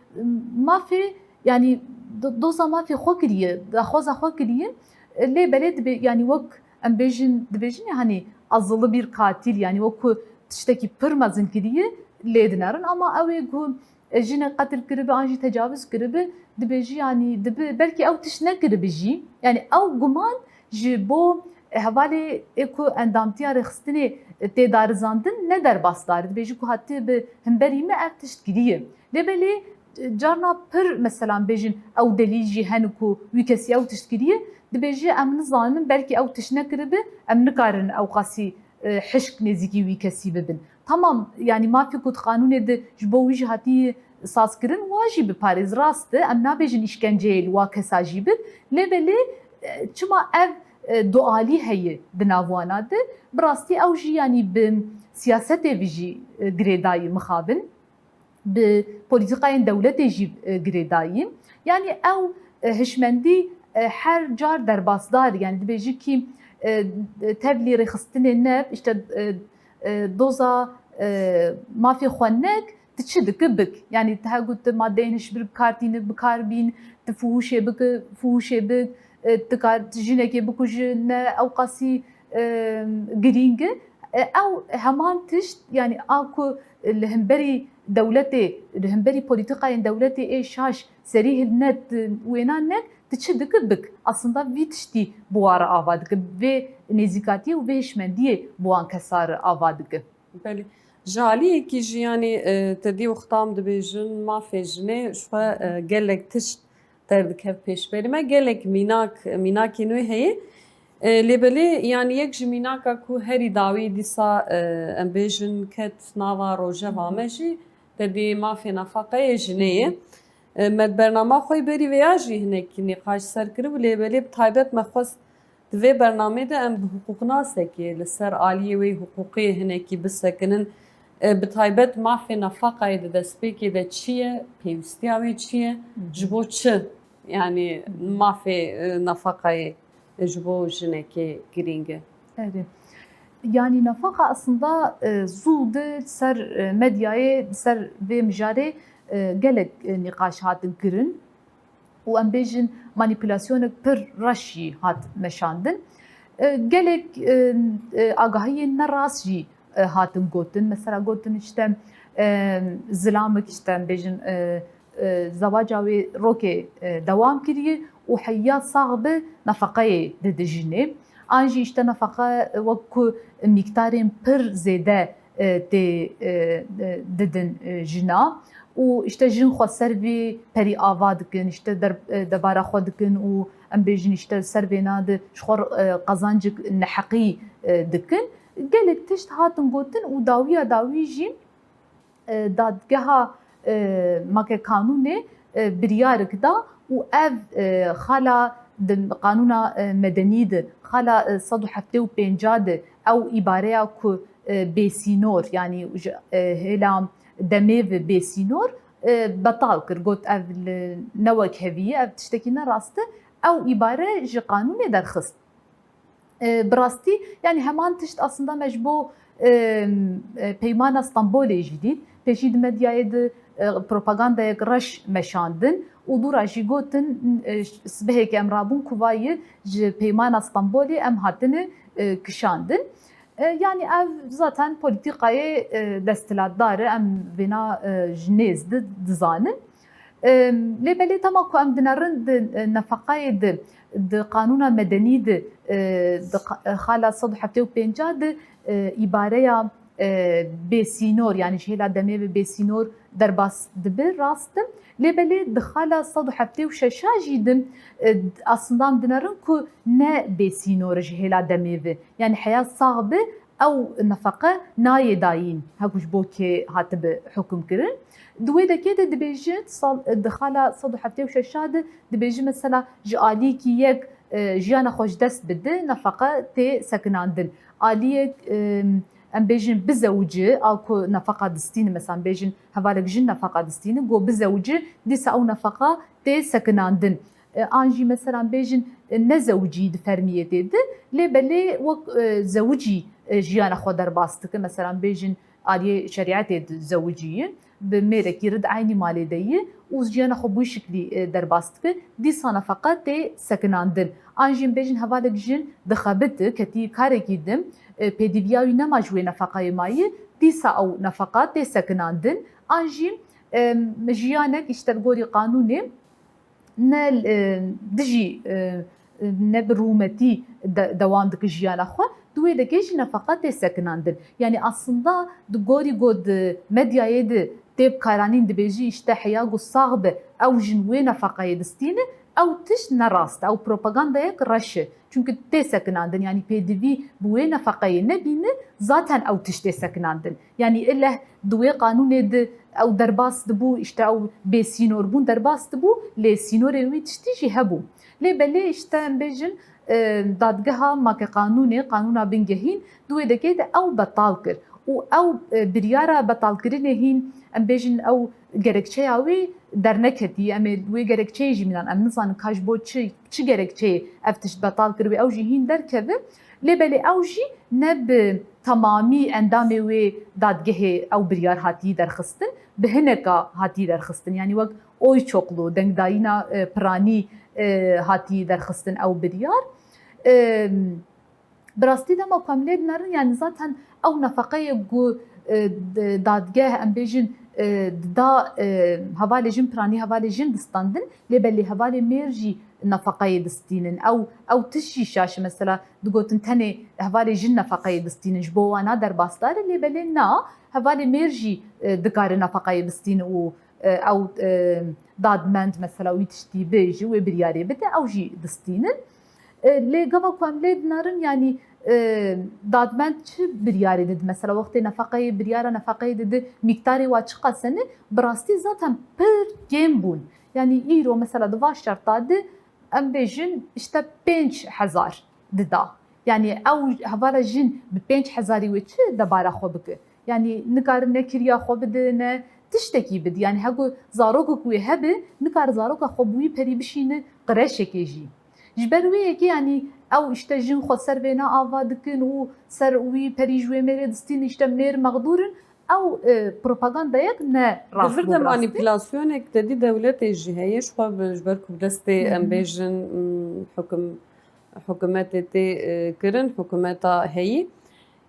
mafê, yanî do-, doza mafê xwe kiriye, daxwaza xwe kiriye. Lê belê dibe, yanî wek em bêjin, dibêjin ya, hani azılı bir katil, yanî wek ku tiştekî pir mezin kiriye, lê dinerin. Ama ew ê ku, e, jinek qetil kiribe an jî tecavuz kiribe, dibêjî, yanî dibe, belkî ew tişt nekiribe jî. Yanî ew guman ji bo hevalê ê ku endamtiya rêxistinê tê darizandin, ne derbasdar e. Dibêjî ku hatiye bi hemberî me ev tişt kiriye. Lê belê, e, carna pir, mesela, bêjin ew delîl jî hene ku wî kesî ew tişt kiriye. Dibêje, em nizanin, belkî ew tişt nekiribe, em nikarin ew qasî, e, hişk nêzîkî wî kesî bibin. Tamam, yanî mafê ku di qanûnê de ji bo wî jî hatiye sazkirin, wa jî biparêz, rast e, em nabêjin îşkenceyê li wa kesa jî bin. Lê belê, e, çima ev, e, dualî heye di nav wana de? Bi rastî ew jî, yanî bi siyasetê ve jî, e, girêdayî mixabin. Bi polîtîkayên dewletê jî, e, girêdayî. Yanî ew, e, hişmendî, e, her car derbasdar, yanî dibêjî kî, e, tevlî rêxistinê ne, işte, e, e, doza, e, mafê xwe nek, tu çi dike bik. Yanî tu hegu tu madeyên hişbir bi kar tîne, bi kar bîn, tu fuhuşê bike, fuhuşê bik, e, tu kar, tu jinekê bikuje, ne ew qasî, e, girîng e. E, ew heman tişt, yanî a ku li hemberî dewletê, li hemberî polîtîkayên dewletê ê şaş serî hilnet, wêna nek, tu çi dike bik. Aslında vî tiştî bi wa re ava dike, vê nêzîkatiyê û vê hişmendiyê bi wan kesa re ava dike. Belê. Ji aliyekî jî, yanî, e, te dî wexta em dibêjin mafê jinê, ji xwe, e, gelek tişt derdikev pêşberî me. Gelek mînak, mînakên wê heye. E, lê belê, yanî yek ji mînaka ku herî dawî dîsa, e, em bêjin ket nava rojeva me jî, te dî mafê nefaqeyê jinê ye. E, me di bernama xwe yê berî vêya jî hinekî nîqaş ser kiribû, lê belê bi taybet me xwest di vê bernamê de em bi hiqûqnasekê li ser aliyê wê hiqûqê hinekî bisekinin. E, bi taybet mafê nefaqayê di destpêkê de çi ye, pêwîstiya wê çi ye, ji bo çi? Yanî mafê, e, nefaqayê ji bo jinekê girîng e. Erê. Yanî nefaqa aslında, e, zû di ser, e, medyayê, di ser vê mijarê, e, gelek, e, nîqaş hatin kirin û em bêjin manîpulasyonek pir reş jî hat meşandin. E, gelek, e, e, agahiyên ne rast jî, e, hatin gotin. Mesela gotin işte, e, zilamek işte em bêjin, e, e, zewaca wê rokê, e, dewam kiriye û heya sax bi nefaqeyê dide jinê. An jî işte nefaqe, e, wek ku mîktarên pir zêde, e, tê, e, e, didin, e, jina û işte jin xwe ser vê perî ava dikin, işte der-, e, debara xwe dikin û em bêjin işte ser vêna de ji xwe, e, qezancik neheqî, e, dikin. Gelek tişt hatin gotin û dawiya dawî jî, e, dadgeha, e, make kanûnê, e, biryarik da û ev, e, xala di qanûna, e, medenî de, xala, e, sed û heftê û pênca de ew îbareya ku, e, bêsînor, yanî ji, e, hêla demê ve bêsînor, e, betal kir. Got, ev li ne wekhevî ye, ev tiştekî ne rast e. Ew îbare ji qanûnê derxist. E, bi rastî, yanî heman tişt aslında me ji bo, e, e, Peymana Stenbolê jî dît. Pêşî di medyayê de, e, propagandayek reş meşandin û dûra jî gotin, e, sibehê ke em rabûn kuvayî ji Peymana Stenbolê em hatine, e, kişandin. E, yanî ev zaten polîtîkayê, e, desthilatdar e, em vêna, e, ji nêz di-, dizanin. Em, lê belê dema ku em dinerin di, e, nefeqayê di, di qanûna medenî di, e, di qa-, e, xala sed û heftê û pênca di, e, îbareya, e, bêsînor, yanî ji hêla demê ve bêsînor derbas dibe, rast e. Lê belê di xala sed û heftê û şeş jî di, e, aslında em dinerin ku ne bêsînor ji hêla demê ve. Yanî heya sax be, ew nefeqe nayê dayîn, heku ji bo kê hatibe hukimkirin. Di wê dekê de dibêje, sal, di xala sed û heftê û şeş de dibêje, mesela ji aliyekî yek, e, jiyana xwe ji dest bide, nefeqe tê sekinandin. Aliyek, e, em bêjin bizewicî, a ku nefeqa distîne, mesela em bêjin hevalek jin nefeqa distîne, go bizewicî, dîsa ew nefeqa tê sekinandin. E, an jî mesela bêjin, e, ne zewicî di fermiyê tê di, lê belê wek, e, zewicî, e, jiyana xwe derbas dike. Mesela bêjin aliyê şerîetê di zewicî ye, bi mêrekî re di eynî malê de ye û jiyana xwe bi wî şiklî, e, derbas dike. Dîsa nefeqa tê sekinandin. An jî bêjin hevalek jin dixebite, ketî karekî din, e, pêdiviya wî nema ji wê nefeqayê maye, dîsa ew nefeqa tê sekinandin. An jî, e, jiyanek îşte li gorî qanûnê ne, e, dijî, e, ne bi rûmetî de-, dewam dike jiyana xwe, di wê dekê jî nefeqa tê sekinandin. Yanî aslında di gorî ku di medyayê de tê bikaranîn dibêjî, îşte heya ku sax be, ew jin wê nefeqayê distîne, ew tişt ne rast e, ew propagandayek reş e. Çunke tê sekinandin, yanî pêdivî bi wê nefeqeyê nebîne, zaten ew tişt tê sekinandin. Yanî ileh di wê qanûnê de ew derbas dibû, îşte ew bêsînorbûn derbas dibû, lê sînorê wî tiştî jî hebû. Lê belê îşte em bêjin, e, dadgeha make qanûnê, qanûna bingehîn, di wê dekê de ew betal kir. Û ew, e, biryara betalkirinê hîn, em bêjin ew gerekçeya wî derneketî, em ê wê gerekçeyê jî mînan, em nizanin ka ji bo çi, çi gerekçeyê ev tişt betal kiribe, ew jî hîn derkeve. Lê belê ew jî ne bi temamî endamê wê dadgehê ew biryar hatî derxistin, bi hineka hatî derxistin. Yanî wek Oyçoklu, dengdayîna, e, piranî, e, hatî derxistin ew biryar. E, Bi rastî dema ku em lê dinerin, yanî zaten ew nefeqeyê ku, e, d-, dadgeh, em bêjin, e, dida, e, hevalê jin piranî hevalê jin distandin, lê belê hevalê mêr jî nefeqeyê distînin. Ew, ew tişt jî şaş e. Mesela digotin tenê hevalê jin nefeqeyê distînin, ji bo wana derbasdar e, lê belê na, hevalê mêr jî, e, dikare nefeqeyê bistîne û e, ew, e, dadmend mesela wî tiştî bê ji wê biryarê bide, ew jî distînin. E, lê gava ku em lê dinerin, yanî, e, dadmend çi biryarê dide? Mesela wextê nefeqeyê, biryara nefeqeyê dide, mîktarê wa çiqas e ne? Bi rastî zaten pir kêm bûn. Yanî îro mesela di va şerta de em bêjin işte pênc hezar dida. Yanî ew hevala jin bi pênc hezarî wê çi debara xwe bike? Yanî nikarin ne kiriya xwe bide, ne tiştekî bide. Yanî hego zarokek wê hebe, nikare zaroka xwe bi wî perî bişîne qireşekê jî. Ji ber wê yekê, yanî ew îşte jin xwe ser vêna ava dikin û ser wî perî ji wê mêrê distînin, îşte mêr mexdûr in. Ew, e, propagandayek ne rast. Di vir de manîpulasyonek te dî dewletê jî heye, ji xwe bi, ji ber ku bi destê, em bêjin, mm, hukum-, hukumetê tê, e, kirin, hukumeta heyî.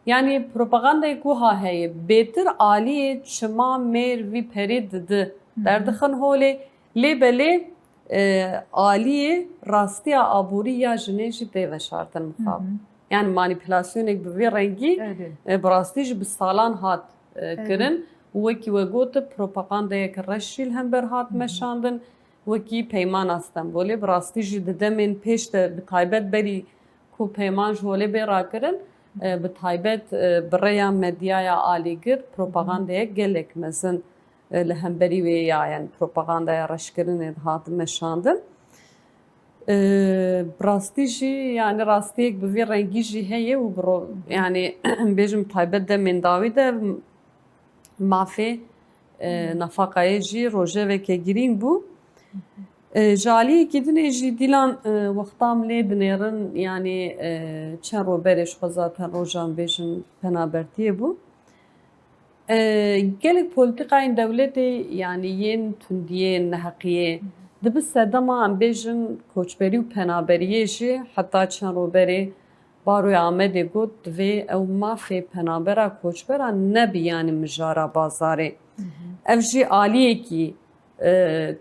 Yanî propagandayek wiha heye, bêtir aliyê çima mêr vî perê didi, derdixin holê, lê belê, e, aliyê rastiya aborî ya jinê jî tê veşartin mixab. Yani manîpulasyonek bi vê rengî, e, bi rastî jî bi salan hat, e, kirin. Û wekî we got, propagandayeke reş jî li hember hat meşandin, wekî Peymana Stenbolê. Bi rastî jî di demên pêş de, bi taybet berî ku peyman ji holê bê rakirin, e, bi taybet, e, bi rêya medyaya alîgir propagandayek gelek mezin, e, li hemberî wê ya, yani propagandaya reşkirinê dihat meşandin. E, bi rastî jî, yani rastiyek bi vî rengî jî heye û bi ro-, yani bêjim taybet demên dawî de mafê, e, nafaqayê jî rojeveke girîng bû. E, ji aliyekî dinê jî dîlan, e, wexta em lê dinêrin, yani, e, çend roj berê ji xwe zaten rojan bêjin penabertiyê bû. E, gelek polîtîkayên dewletê, yani yên tundiyê, neheqiyê, dibi sedema em bêjin koçberî û penaberiyê jî heta çend roj berê Baroya Amedê got, divê ew mafê penabera koçbera nebi, yani mijara bazarê. Ev jî aliyekî, e,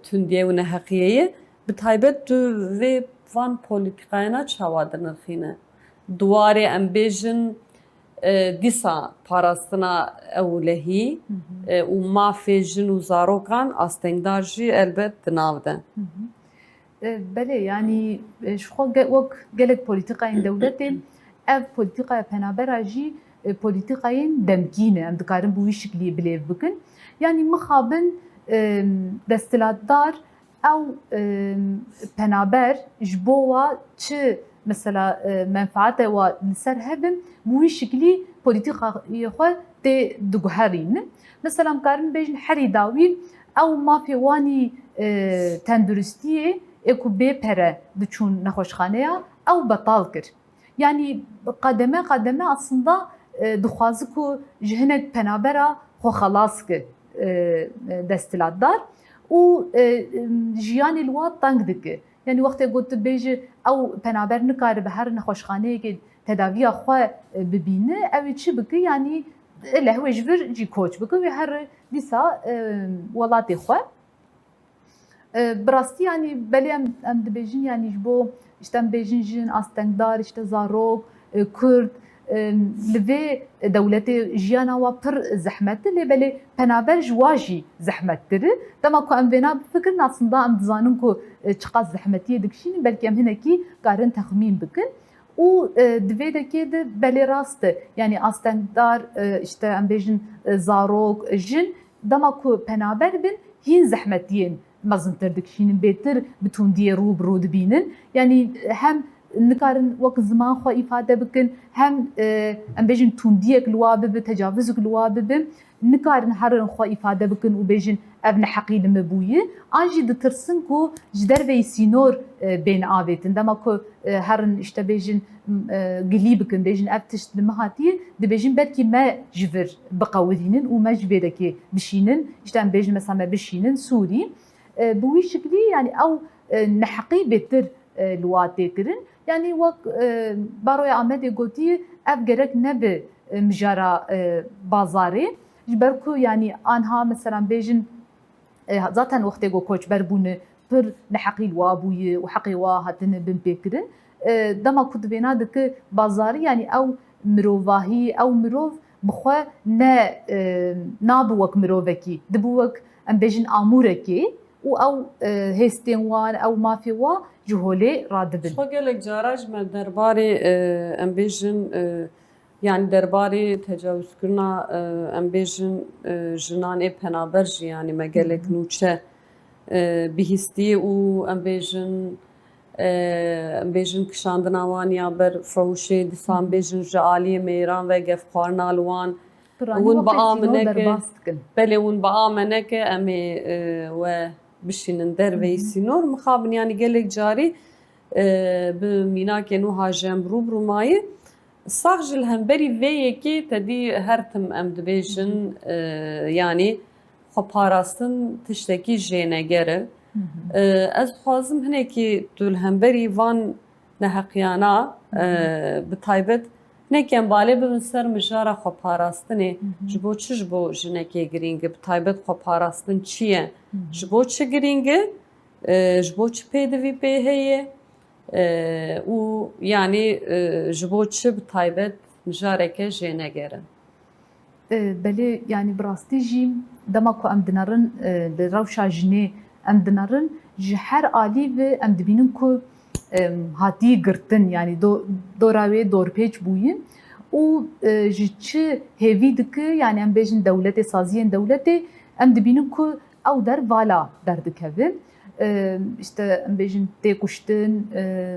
tundiyê û neheqiyê ye. Bi taybet tu vê van polîtîkayana çawa dinirxîne? Di warê em bêjin, e, dîsa parastina ewlehî, e, û mafê jin û zarokan astengdar jî elbet di nav de. E, belê, yanî, e, ji xwe ge-, wek gelek polîtîkayên dewletê, ev polîtîkaya penabera jî, e, polîtîkayên demkî ne. Em dikarin bi wî şiklî bilêv bikin. Yanî mixabin, e, desthilatdar ew, e, penaber ji bo wa çi, mesela, e, menfaate wa li ser hebin, bi wî şiklî polîtîkayê xwe tê diguherînin. Mesela, em karin bêjin herî dawî ew mafê wanî, e, tenduristiyê ê ku bê pere diçûn nexweşxaneya, ew betal kir. Yanî qedeme qedeme aslında, e, dixwazi ku ji hinek penabera xwe xelas ki, e, e, desthilatdar û, e, e, jiyanê li wa teng dike. Yanî wextê ku tu bêjî ew penaber nikaribe her nexweşxaneyekê tedaviya xwe, e, bibîne, ew ê çi bike? Yanî, e, lehwê ji vir jî koç bike, wê here dîsa, e, welatê xwe. E, bi rastî, yanî, belê em, em dibêjin, yanî, ji bo, işte, em bêjin jin, astengdar, işte, zarok, e, kurd, e, li vê dewletê jiyana wa pir zehmet e, lê belê penaber ji wa jî zehmettir e. Dema ku em vêna bifikirin, aslında em dizanin ku, e, çiqas zehmetiyê dikişînin, belkî em hinekî karin texmîn bikin. Û, e, di vê dekê de belê rast e, yanî astengdar, e, işte, em bêjin, e, zarok, jin, dema ku penaber bin, hîn zehmetiyên mezintir dikişînin, bêtir bi tundiyê rû bi rû dibînin. Yanî hem nikarin wek ziman xwe îfade bikin, hem, e, em bêjin tundiyek li wa bibe, tecavizek li wa bibe, nikarin herin xwe îfade bikin û bêjin, ev neheqî li min bûye. An jî ditirsin ku ji derveyî sînor, e, bên avêtin. Dema ku, e, herin, işte, bêjin, e, gilî bikin, bêjin, ev tişt li min hatiye, dibêjin, belkî me ji vir biqewirînin û me ji vê dekê bişînin, işte, em bêjin, mesela, me bişînin Sûrî. E, bi wî şiklî, yanî ew, e, neheqî bêtir, e, li wa tê kirin. Yanî wek, e, Baroya Amedê gotiye, ev gerek nebe, e, mijara, e, bazarê. Ji ber ku, yanî, anha, mesela, bêjin, e, zaten wextê ku koçber bûne, pir neheqî li wa bûye û heqê wa hatine binpêkirin. E, dema ku di vêna dike bazarî, yanî ew mirovahî, ew mirov bi xwe ne, e, nabe wek mirovekî, dibe wek, em bêjin, amûrekê û ew, e, hêstên wan, ew mafê wa ji holê radibin. Xwe gelek cara ji me derbarê, e, em bêjin, e, Yanî derbarê tecawizkirina, e, em bêjin, e, jinan ê penaber jî, yanî me gelek Hı hı. nûçe, e, bihîstiye û em bêjin, e, em bêjin kişandina wan ya ber fuhuşê, dîsa em Hı hı. bêjin ji aliyê mêran ve gefxwarina li wan. Piranî Hûn wextê bi sînor amineke, derbas dikin. Belê hûn bi ameneke em ê, e, we bişînin derveyî Hı hı. sînor. Mixabin, yanî gelek carî, e, bi mînakên wiha ji em rû bi rû maye. Sax ji li hemberî vê yekê te dî her tim em dibêjin, e, yanî xweparastin tiştekî jêneger e. Hı hı. E, ez dixwazim hinekî tu li hemberî van neheqiyana, Hı hı. e, bi taybet hinekî em balê bibin ser mijara xweparastinê. Hı hı. Ji bo çi ji bo jinekê girîng e? Bi taybet xweparastin çi ye? Hı hı. Ji bo çi girîng e? E, ji bo çi pêdivî pê heye? E, û yanî, e, ji bo çi bi taybet mijareke jêneger e? E, belê, yanî bi rastî jî dema ku em dinerin, e, li rewşa jinê em dinerin, ji her alî ve em dibînin ku, e, hatî girtin, yanî do-, dora wê dorpêç bûye û, e, ji çi hêvî dike, yanî em bêjin dewletê, saziyên dewletê, em dibînin ku ew der vala derdikeve. E, işte em bêjin tê kuştin, e,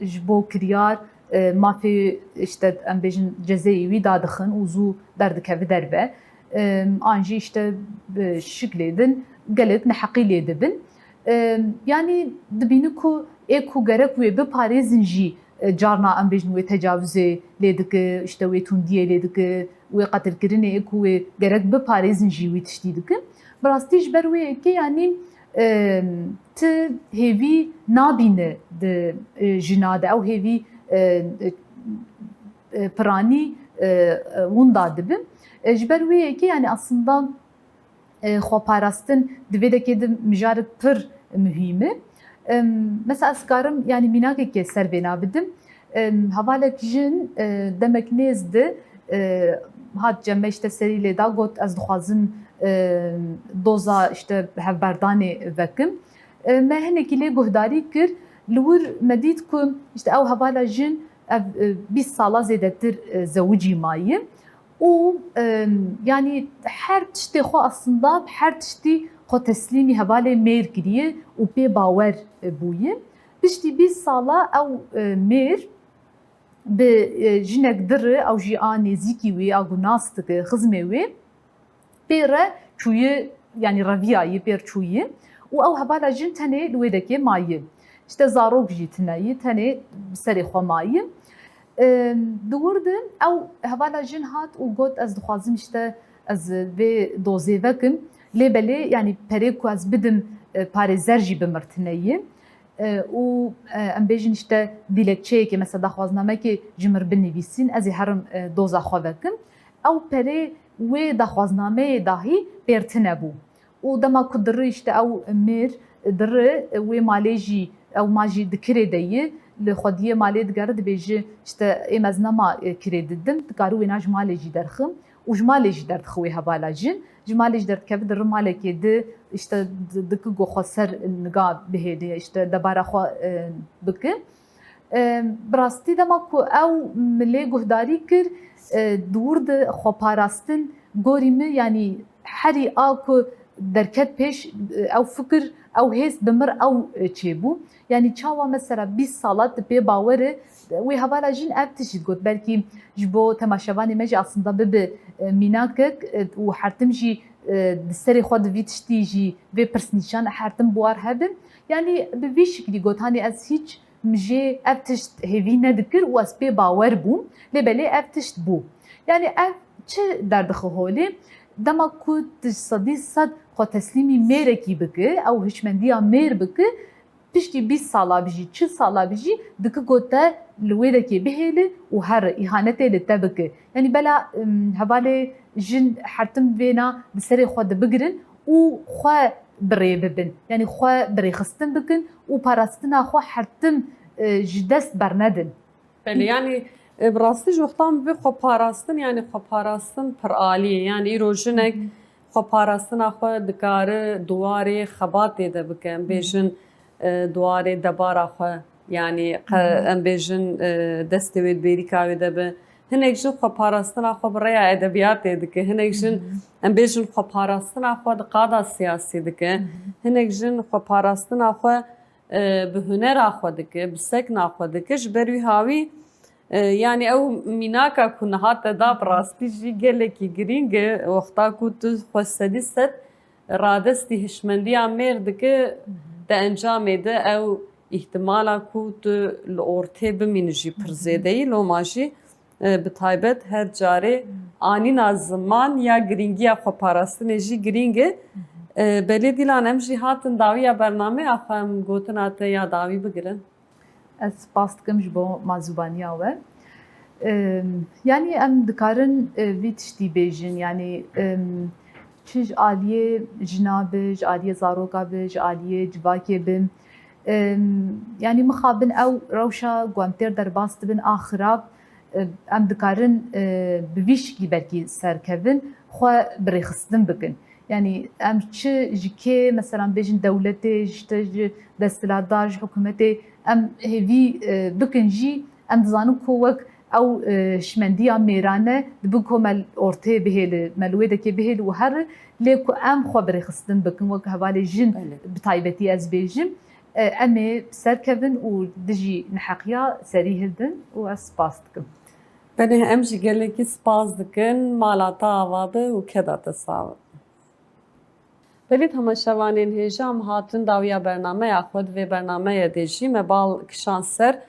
ji bo kiryar, e, mafê, işte em bêjin cezeyê wî dadixin û zû derdikeve derve. E, an jî işte bi şiklê din gelek neheqî lê dibin. E, yanî dibîni ku ê ku gerek wê biparêzin jî, e, carna em bêjin wê tecavuzê lê dike, işte wê tundiyê lê dike, wê qetilkirinê ê ku wê gerek biparêzin jî wî tiştî dike. Bi rastî ji ber wê yekê, yanî, e, ti hêvî nabîne di, e, jina de. Ew hêvî, e, e, e, piranî, e, e, winda dibe. E, ji ber wê yekê, yanî aslında, e, xweparastin di vê dekê de mijarek pir muhîm e. Em, mesela ez karim, yanî mînakekê ser vêna bidim. Em, hevalek jin, e, demek nêz de, e, hat cem me, işte serî lê da, got, ez dixwazim, e, doza işte hevberdanê vekim. E, me hinekî lê guhdarî kir, li wir me dît ku işte ew hevala jin ev, e, bîst sala zêdetir, e, zewicî maye. Û, e, yanî her tiştê xwe aslında, her tiştî xwe teslîmî hevalê mêr kiriye û pê bawer, e, bûye. Piştî bîst sala ew, e, mêr bi, e, jinek diri, ew jî a nêzîkî wî, a ku nas dike, xizmê wê, pê re çûye, yanî reviyayî, pêr çûye û ew hevala jin tenê li wê dekê maye. İşte zarok jî tune ye, tenê bi serê xwe maye. Em, di wir de ew hevala jin hat û got, ez dixwazim işte ez vê dozê vekim. Lê belê, yanî perê ku ez bidim, e, parêzer jî bi mir tune ye. E, û, e, em bêjin işte dilekçeyekê, mesela daxwaznamekê ji mir binivîsîn, ez ê herim, e, doza xwe vekim. Ew perê wê daxwaznameyê dahî pêr tune bû. Û dema ku diri işte ew mêr diri, wê malê jî, ew mal jî di kirê de ye, li xwediyê malê digere, dibêje işte ê me ez nema, e, kirê didim, dikare wêna ji malê jî derxim û ji malê jî derdixi wê hevala jin. Ji malê jî derdikeve diri malekê di, işte di-, diki ku xwe ser niga bihêle, işte debara xwe, e, bike. E, bi rastî dema ku ew min lê guhdarî kir, e, di wir de xweparastin gorî min, yanî herî a ku derket pêş, e, ew fikir, ew hêst bi mir ew, e, çêbû. Yanî çawa mesela bîst sala tu pê bawer e, wê hevala jin ev tişt jî digot. Belkî ji bo temaşevanê me jî aslında bibe, e, mînakek, e, û hertim jî, e, di serê xwe di vî tiştî jî vê pirsnîşan hertim bi war hebin. Yanî bi vî şiklî got, hanî ez hîç Min jê ev tişt hêvî nedikir û ez pê bawer bûm, lê belê ev tişt bû. Yanî ev çi derdixe holê? Dema ku tu sedî sed xwe teslîmî mêrekî bike, ew hişmendiya mêr bike, piştî bîst sala bijî, çil sala bijî, dike ku te li wê dekê bihêle û here îhanetê li te bike. Yanî bela, em, hevalê jin hertim vêna bi serê xwe de bigirin û xwe bi rê bibin. Yanî xwe bi rêxistin bikin û parastina xwe hertim, e, ji dest bernedin. Belê, yanî, e, bi rastî ji wextan bi xweparastin, yanî xweparastin pir alî ye. Yanî îro jinek Hı hı. xweparastina xwe dikare di warê xebatê de bike. Em Hı hı. bêjin, e, di warê debara xwe. Yanî qe-, Hı hı. em bêjin, e, destê wê di bêrîka wê de be. Hinek jin xweparastina xwe bi rêya edebiyatê dike. Hinek jin, Hı hı. em bêjin, xweparastina xwe di qada siyasî dike. Hı hı. Hinek jin xweparastina xwe, e, bi hunera xwe dike, bi sekna xwe dike. Ji ber wî hawî, e, yanî ew mînaka ku niha te da, bi rastî jî gelekî girîng e. Wexta ku tu xwe sedî sed radestî hişmendiya mêr dike, Hı hı. di encamê de ew îhtimala ku tu li ortê bimînî jî pir Hı hı. zêde yî. Loma jî, e, bi taybet her carê Hı. anîna ziman ya girîngiya xweparastinê jî girîng e. Hı hı. E, belê Dîlan, em jî hatin dawiya bernameya xwe, em gotina te ya dawî bigirin. Ez spas dikim ji bo mazûbaniya we. Em, yanî em dikarin, e, vî tiştî bêjin, yanî, em, çi ji aliyê jina be, ji aliyê zaroka be, ji aliyê civakê be, Yanî mixabin ew rewşa ku em têr derbas dibin a xirab, em dikarin bi vî şiklî belkî serkevin, xwe bi rêxistin bikin. Yanî em çi ji kê, meselan bêjin dewletê, ji te ji desthilatdar, ji hikûmetê em hêvî bikin jî, em dizanin ku wek ew şimendiya mêrane dibin ku me li ortê bihêli, me li wê dekê bihêli û here, lê ku em xwe bi rêxistin bikin wek hevalê jin, bi taybetî ez bêjim, em ê bi ser kevin û dijî neheqiya serî hildin û ez spas dikim. Belê, em jî gelekî spas dikin. Mala te ava be û keda te sax be. Belê, temaşevanên hêja, em hatin dawiya bernameya xwe. Di vê bernameyê de jî me bal kişand ser,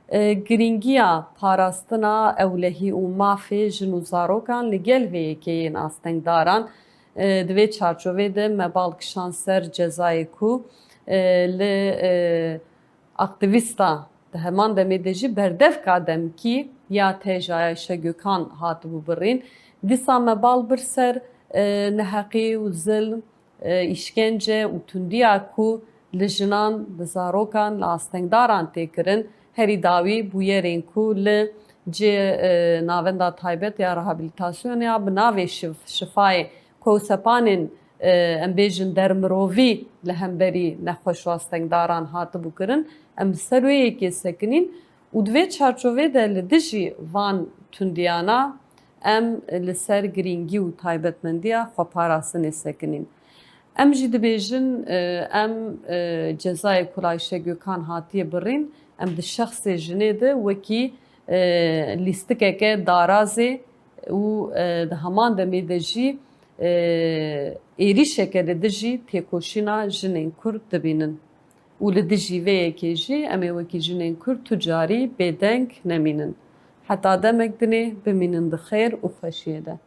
e, girîngiya parastina ewlehî û mafê jin û zarokan li gel vê yekê yên astengdaran. E, di vê çarçovê de me bal kişand ser cezayê ku, e, li, e, aktîvîsta di heman demê de jî berdevka demkî ya T J A Ayşe Gökhan hatibû birîn. Dîsa me bal bir ser, e, neheqî û zilm, e, îşkence û tundiya ku li jinan, li zarokan, li astengdaran tê kirin, herî dawî bûyerên ku li cê, e, navenda taybet ya rehabilitasyonê ya bi navê şif-, şifayê ku ew sepanên, e, em bêjin dermirovî li hemberî nexweş û astengdaran hatibû kirin, em li ser wê yekê sekinîn û di vê çarçovê de li dijî van tundiyana em li ser girîngî û taybetmendiya xweparastinê sekinîn. Em jî dibêjin, e, em, e, cezayê ku li Ayşe Gökhan hatiye birîn, em di şexsê jinê de wekî, e, lîstikeke darazê û, e, di heman demê de jî, e, êrîşeke li dijî têkoşîna jinên Kurd dibînin. Û li dijî vê yekê jî em ê wekî jinên Kurd tu carî bêdeng nemînin. Heta demek dinê bimînin di xêr û xweşiyê de.